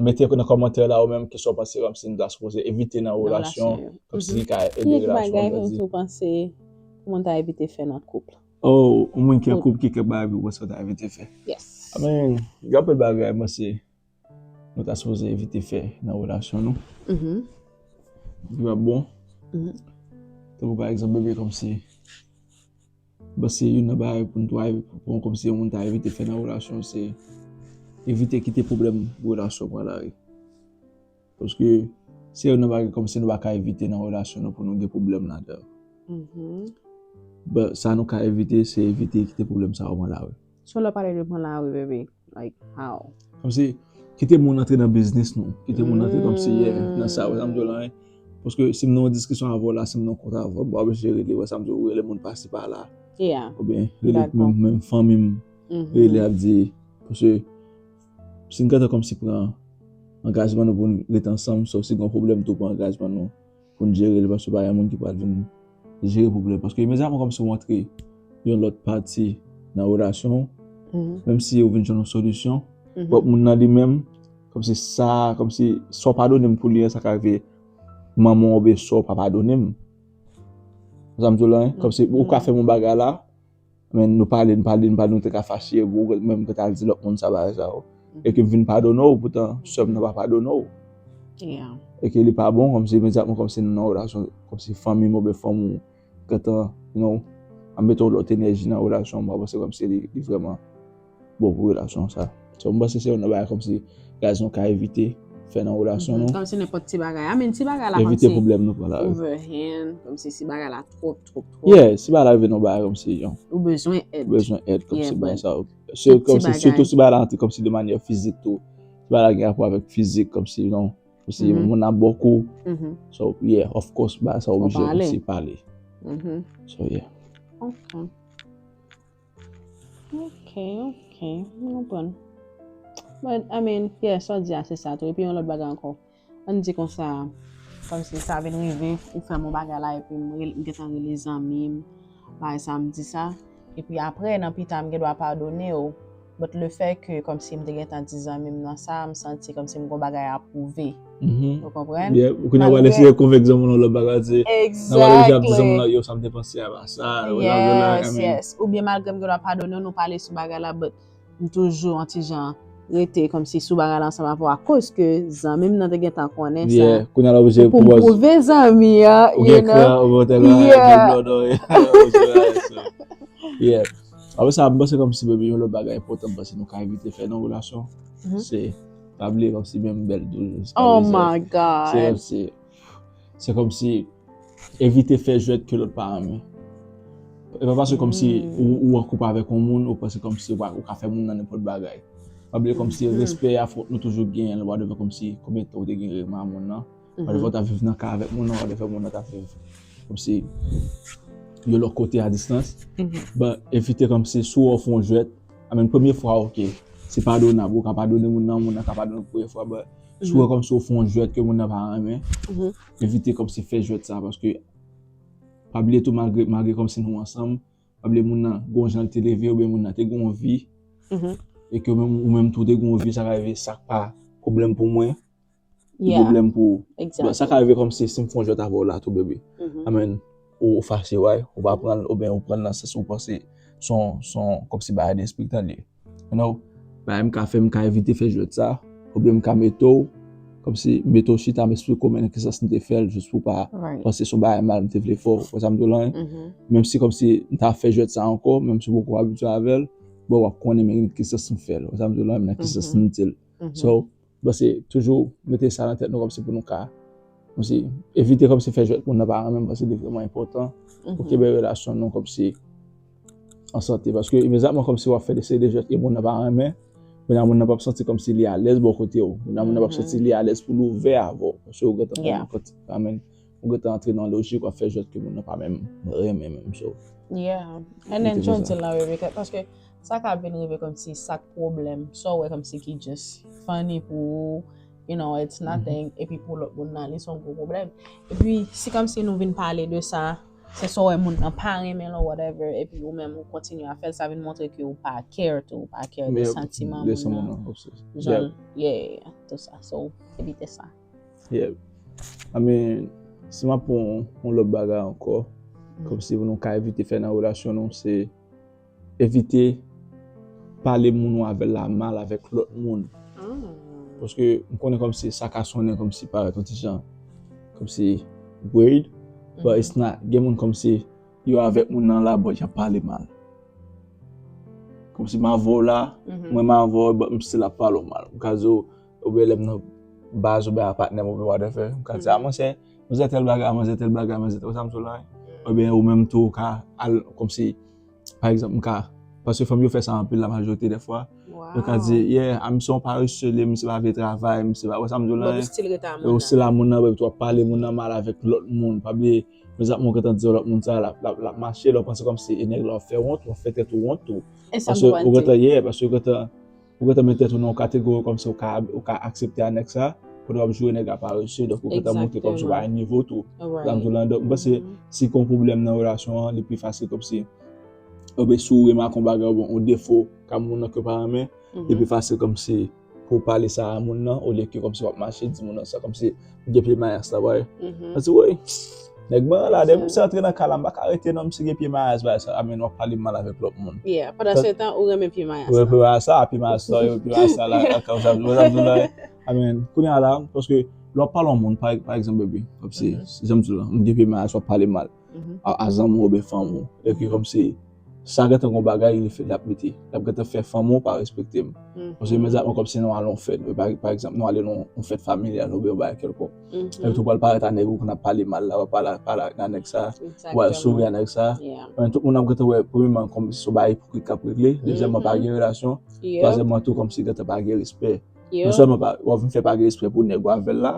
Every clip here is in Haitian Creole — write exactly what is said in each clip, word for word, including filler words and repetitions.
Mete nan kòmantè la ou menm kisa w panse kòmsi nou ta sipoze evite nan relasyon, kòmsi ki ka ede relasyon an grandi. Ki bagay kòmsi w panse pou moun ta evite fè nan koup? Oh, yon moun ki an koup ki kèk bagay pou w panse w ta evite fè. Yes. Amen. Gen anpil bagay mwen se nou ta sipoze evite fè nan relasyon nou. Ki pa bon. Tankou pa egzanp bebe kòmsi Mwen panse youn nan bagay pou nou ta evite, pou kòmsi yon moun ta evite fè nan relasyon se evite kite pwoblèm relasyon pran lari. Paske se youn nan bagay kòmsi nou pa ka evite nan relasyon nou pou nou gen pwoblèm ladan. But sa nou ka evite se evite kite pwoblèm sa yo pran lari. So lè w pale de pran lari bebe, like how? Kòmsi kite moun antre nan biznis nou. Kite moun antre kòmsi yeah, nan sa ou sa m di w la. Paske si m nan yon diskisyon avè w la, si m nan kont avè w, m pa oblije rele, wè sa m di w, rele moun pase pa la. Oubyen rele menm fanmi m, rele ap di, paske si n gentan kòmsi pran angajman nou pou n ret ansanm, so si gen yon pwoblèm tou pran angajman nou pou n jere li, paske pa gen moun ki pral vin jere pwoblèm. Paske imedyatman kòmsi w antre yon lòt pati nan relasyon w, menm si ou vin jwenn yon solisyon, but moun nan li menm, kòmsi sa, kòmsi sa w padone m pou li an, sa ka rive manman w oubyen sè w pa padone m. Sa m di w la, kòmsi ou ka fè m yon bagay la, men nou pale, nou pale, nou pale, nou te ka fache, ou menm ke t al di lòt moun sa bagay sa yo. E ke m vin padone w, poutan sè m nan pa padone w. E ke li pa bon, kòmsi imedyatman, kòmsi nou nan relasyon, kòmsi fanmi m oubyen fanm ou, gentan, you know, ap mete yon lòt enèji nan relasyon, mwen panse kòmsi li, li vrèman bon pou relasyon sa. So, mwen panse se youn nan bagay kòmsi guys nou ka evite fè nan relasyon nou. Kòmsi nenpòt ti bagay. I mean, ti bagay la kòmsi. Evite pwoblèm nou pran lari. Overhand, kòmsi si bagay la twòp, twòp, twòp. Yeah, si bagay la rive nan bagay kòmsi, yon. Ou bezwen èd. Ou bezwen èd, kòmsi bagay sa. Se kòmsi, sitou si bagay la antre kòmsi de manyè fizik tou. Si bagay la gen rapò avèk fizik, kòmsi, you know, kòmsi moun nan bò kou. So, yeah, of course, bagay sa oblije kòmsi pale. So, yeah. Ok. Ok, ok, m konprann. But, I mean, yeah, sa w di a, se sa tou. Epi yon lòt bagay ankò. Ann di konsa, kòmsi sa vin rive, ou fè m yon bagay la, epi m rele, m gentan rele zanmi m, bagay sa, m di sa. Epi apre, nan pita, m gen dwa padone w. But le fait que, kòmsi m te gentan di zanmi m nan sa, m santi kòmsi m gen yon bagay a pwouve. Ou konprann? Yeah, ou konnen w pral eseye konvenk zanmi w nan lòt bagay, di, nan w pral eseye ap di zanmi w nan, yo, sa m te panse a pa sa. Yes, yes. Oubyen malgre m gen dwa padone w, nou pale sou bagay la, but m toujou yon ti jan rete kòmsi sou bagay la ansanm avè w akoz ke zanmi m nan te gentan konnen sa. Yeah, kounye a la oblije pou m pwouve zanmi an, you know. Yeah. Yeah. Apre sa, m panse kòmsi baby, yon lòt bagay enpòtan m panse nou ka evite fè nan relasyon, se pa bliye kòmsi menm bèl tou. Oh my God. Se kòmsi, se kòmsi evite fè jwèt ke lòt pa renmen. E pa paske kòmsi ou, ou an koup avèk yon moun, ou panse kòmsi ou ka fè moun nan nenpòt bagay. Pa bliye kòmsi respè a fòk nou toujou genyen l, whatever kòmsi konbyen tan ou te gen renmen a moun nan. Whatever w t ap viv nan kay avèk moun nan, whatever moun nan t ap viv kòmsi yon lòt kote a distans. But evite kòmsi si w fè yon jwèt, I mean, premye fwa, ok, se padonab, ou ka padone moun nan, moun nan ka padone w premye fwa, but si w wè kòmsi w fè yon jwèt ke moun nan pa renmen, evite kòmsi fè jwèt sa, paske pa bliye tou malgre, malgre kòmsi nou ansanm, pa bliye moun nan gen yon jan l te leve oubyen moun nan te gen yon vi, e ke ou menm, ou menm tou te gen yon vi, sa ka rive sa k pa pwoblèm pou mwen, ki pwoblèm pou ou. But sa ka rive kòmsi si m fè yon jwèt avè w la tou, baby. I mean, ou, ou fache, right? Ou pa pran l, oubyen ou pran l nan sans ou panse se yon, se yon kòmsi bagay derespektan li ye. You know, bagay m ka fè, m ka evite fè jwèt sa, oubyen m ka mete w, kòmsi mete w chita, m esplike w men nan ki sans m te fè l, jis pou w pa panse se yon bagay mal m te vle fè w, ou konprann sa m di w la, hein? Menm si kòmsi m ta fè jwèt sa ankò, menm si w poko abitye avè l, bon, w ap konnen men nan ki sans m fè l, ou konprann sa m di w la, men nan ki sans m di l. So, m panse toujou mete sa nan tèt nou kòmsi pou nou ka, kòmsi, evite kòmsi fè jwèt moun nan pa renmen, m panse li vrèman enpòtan pou kenbe relasyon nou kòmsi an sante. Paske imedyatman kòmsi w ap fè de seri de jwèt ke moun nan pa renmen, kounye a moun nan p ap santi kòmsi li alèz bò kote w. Kounye a moun nan p ap santi li alèz pou l ouvè avè w. Paske ou gentan konnen kòmsi, I mean, ou gentan antre nan lojik w ap fè jwèt ke moun nan pa menm renmen menm. So, yeah. And then jan w di l la, wi, wi, paske sa ka vin rive kòmsi sa k pwoblèm. Sa w wè kòmsi ki just funny pou ou, you know, it's nothing. Epi pou lòt moun nan, li se yon gwo pwoblèm. Epi, si kòmsi nou vin pale de sa, Se sa w wè moun nan pa renmen l or whatever, epi ou menm ou kontinye a fè l, sa vin montre ke ou pa care tou, ou pa care de santiman moun nan. Jan, yeah, tout sa. So, evite sa. Yeah. I mean, si m ap pran yon lòt bagay ankò, kòmsi pou nou ka evite fè nan relasyon nou, se evite pale moun ou avè l la mal avèk lòt moun. Paske m konnen kòmsi sa ka sonnen kòmsi parèt yon ti jan kòmsi weird, but it's not. Gen moun kòmsi yo avèk moun nan la, but y ap pale mal. Kòmsi m avè w la, mwen m avè w, but m still ap pale w mal. M ka di w, oubyen lè m nan baz oubyen a patnè m oubyen whatever, m ka di, a manzè, manzè tèl bagay, manzè tèl bagay, manzè tèl, ou sa m sou la. Oubyen ou menm tou ou ka al kòmsi, pa egzanp, m ka, paske fanm yo fè sa anpil la majorite dè fwa. Yo ka di, yeah, a misye yon parese li, misye pa vle travay, misye pa, ou sa m di w la. Ou still la moun nan, epi tou w ap pale moun nan mal avèk lòt moun. Pa bliye, egzanp, mwen gentan di w lòt moun sa, l ap, l ap, l ap mache, lè w panse kòmsi e nèg la w ap fè wont, w ap fè tèt ou wont tou. Paske ou gentan, yeah, paske ou gentan ou gentan met tèt ou nan yon kategori kòmsi ou ka, ou ka aksepte a nèg sa, pandan w ap joure nèg la parese, donk ou gentan monte kòmsi ou pa yon nivo tou. Sa m di w la, donk m panse si gen yon pwoblèm nan relasyon an, li pi fasil kòmsi, oubyen si w remake yon bagay oubyen yon defo ka moun nan ke w pa renmen, li pi fasil kòmsi pou w pale sa a moun nan, olye ke kòmsi w ap mache di moun nan sa, kòmsi gen pye mayas la, w wè. Sa di, woy, nèg mwen la, depi misye antre nan kay la, m pa ka rete non, misye gen pye mayas, bagay sa, I mean, w ap pale mal avèk lòt moun. Yeah, pandan se tan, ou renmen pye mayas la. Ou renmen pye mayas la, pye mayas la, yo, pye mayas la, la, la, kòm sa, sa, sa, sa, I mean, kounye a la, paske lè w ap pale yon moun, pa, pa egzanp, baby, kòmsi, jan m di w la, m gen pye mayas, w ap pale mal a, a zanmi w oubyen fanmi w. Epi kòmsi, sa gentan gon bagay li fè, l ap mete, l ap gentan fè fanmi w pa respekte m. Paske imedyatman kòmsi nou al yon fèt, pa, pa egzanp, nou ale nan yon fèt familyal oubyen yon bagay kèlkonk. Epi tou pral parèt a nèg ou konn ap pale mal la, w ap pale, pale ak nèg sa, w al souri a nèg sa. Men tout moun ap gentan wè, premyèman, kòmsi se yon bagay ipokrit k ap regle, dezyèmman, pa gen relasyon, twazyèmman tou, kòmsi gentan pa gen respè. Non sèlman pa, w ap vin fè pa gen respè pou nèg ou avè l la,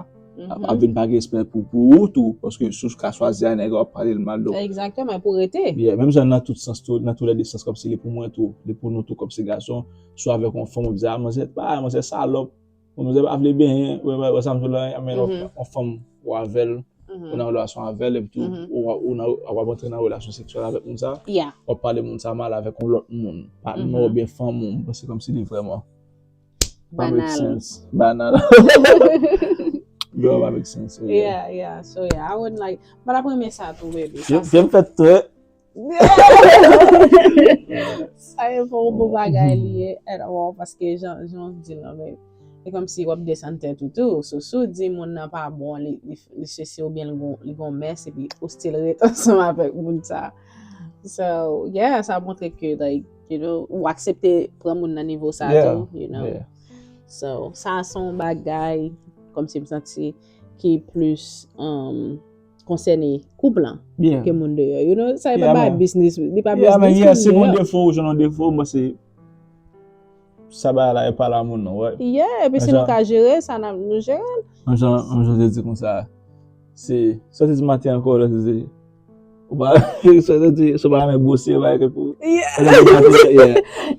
ap, ap vin pa gen respè pou, pou ou tou, paske si w ka chwazi a nèg w ap pale l mal, donk. Egzakteman, pou rete. Yeah, menm jan nan tout sans tou, nan toulède sans, kòmsi li pou mwen tou, li pou nou tou, kòmsi gason, si w avèk yon fanm, w ap di, a, manzè, pa, manzè salòp, manzè pa vle benyen, wè, wè, wè, sa m di w la, I mean, yon fanm, ou avè l, ou nan relasyon avè l, epi tou, ou, ou nan, w ap antre nan relasyon seksyèl avèk moun sa, w ap pale moun sa mal avèk yon lòt moun, patnè w oubyen fanmi w, m panse kòmsi li vrèman pa make sense. Banal. Bro, pa make sense. Yeah, yeah. So, yeah, I wouldn't like, but ap renmen sa tou, baby. Sa, m fè trè. Sa e pa yon bon bagay li ye, at all, paske jan, jan w di l lan, men e kòmsi w ap desann tèt ou tou. So, si w di moun nan pa bon, li, li, li sesi oubyen li gon, li gon mès, epi ou still ret ansanm avèk moun sa. So, yeah, sa montre ke, like, you know, ou aksepte pran moun nan nivo sa tou, you know. So, sa se yon bagay, kòmsi m santi, ki plis, um, konsène koup lan ke moun deyò. You know, sa e pa bagay biznis, li pa biznis moun deyò. Si gon defo, ou jwenn yon defo, m panse sa bagay la e pa la moun nan, wè. Yeah, epi si nou ka jere sa, n ap, nou jere l. Menm jan, menm jan te di konsa, se, sa te di maten ankò, lè te di, ou pa, sa te di, si w pa renmen bwose, bagay kèk ou. Yeah. Lè te di maten, yeah.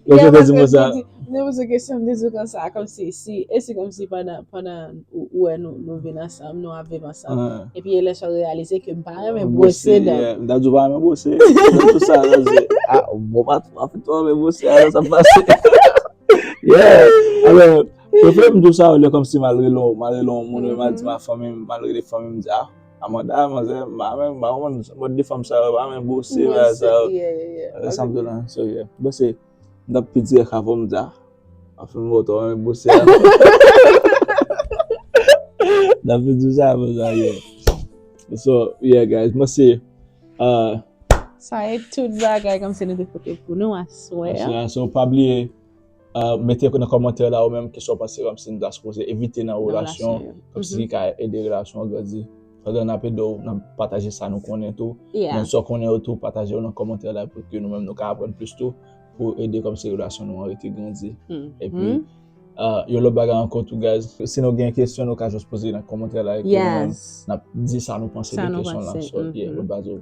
Lè te di konsa. Se pou sa kesyon m te di w konsa, kòmsi, si, e si kòmsi pandan, pandan ou, ou wè nou, nou vin ansanm, nou ap viv ansanm. Epi e lè sa w reyalize ke m pa renmen bwose dan. M ta di w pa renmen bwose. M ta di w sa, sa di, a, bon, pa, pa fè twò renmen bwose, alò sa pase. Yeah. Alò, prefere m di w sa, olye kòmsi m al rele w, m al rele yon moun, m al di ma fanmi, m al rele fanmi, m di, a, Amanda, manzè, m pa renmen, m pa konprann mòd de fanm sa yo, pa renmen bwose, bagay sa yo. Sa m di w la, so, yeah. Bwose, m t ap pi dirèk avè w, m di, a, pa fè m wè w twò renmen bwose a. M t ap pi di w sa, konsa, yeah. So, yeah, guys, mwen se, uh, sa e tout bagay kòmsi nou te pote pou nou aswè a. Aswè a, so, pa bliye, uh, mete nan kòmantè la ou menm kisa w panse kòmsi nou ta sipoze evite nan relasyon, kòmsi ki ka ede relasyon an grandi. Pandan n ap ede w, n ap pataje sa nou konnen tou. Yeah. Moun sa w konnen yo tou, pataje yo nan kòmantè la pou ke nou menm nou ka aprann plis tou, pou ede kòmsi relasyon nou an rete grandi. Epi, uh, yon lòt bagay ankò tou, guys, si nou gen kesyon, nou ka just poze nan kòmantè la, epi nou menm, n ap di sa nou panse de kesyon la. So, yeah, lòt bagay.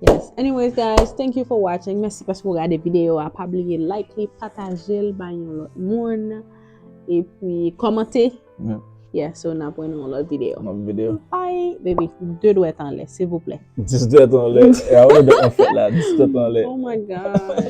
Yes. Anyways, guys, thank you for watching. Mèsi paske w gade videyo a. Pa bliye like li, pataje l bay yon lòt moun. Epi, kòmante. Yeah. Yeah, so n ap wè nan yon lòt videyo. Nan videyo. Bye, baby. De dwèt anlè, silvouplè. Dis dwèt anlè. E a ou dwèt an fèt la, dis dwèt anlè. Oh my God.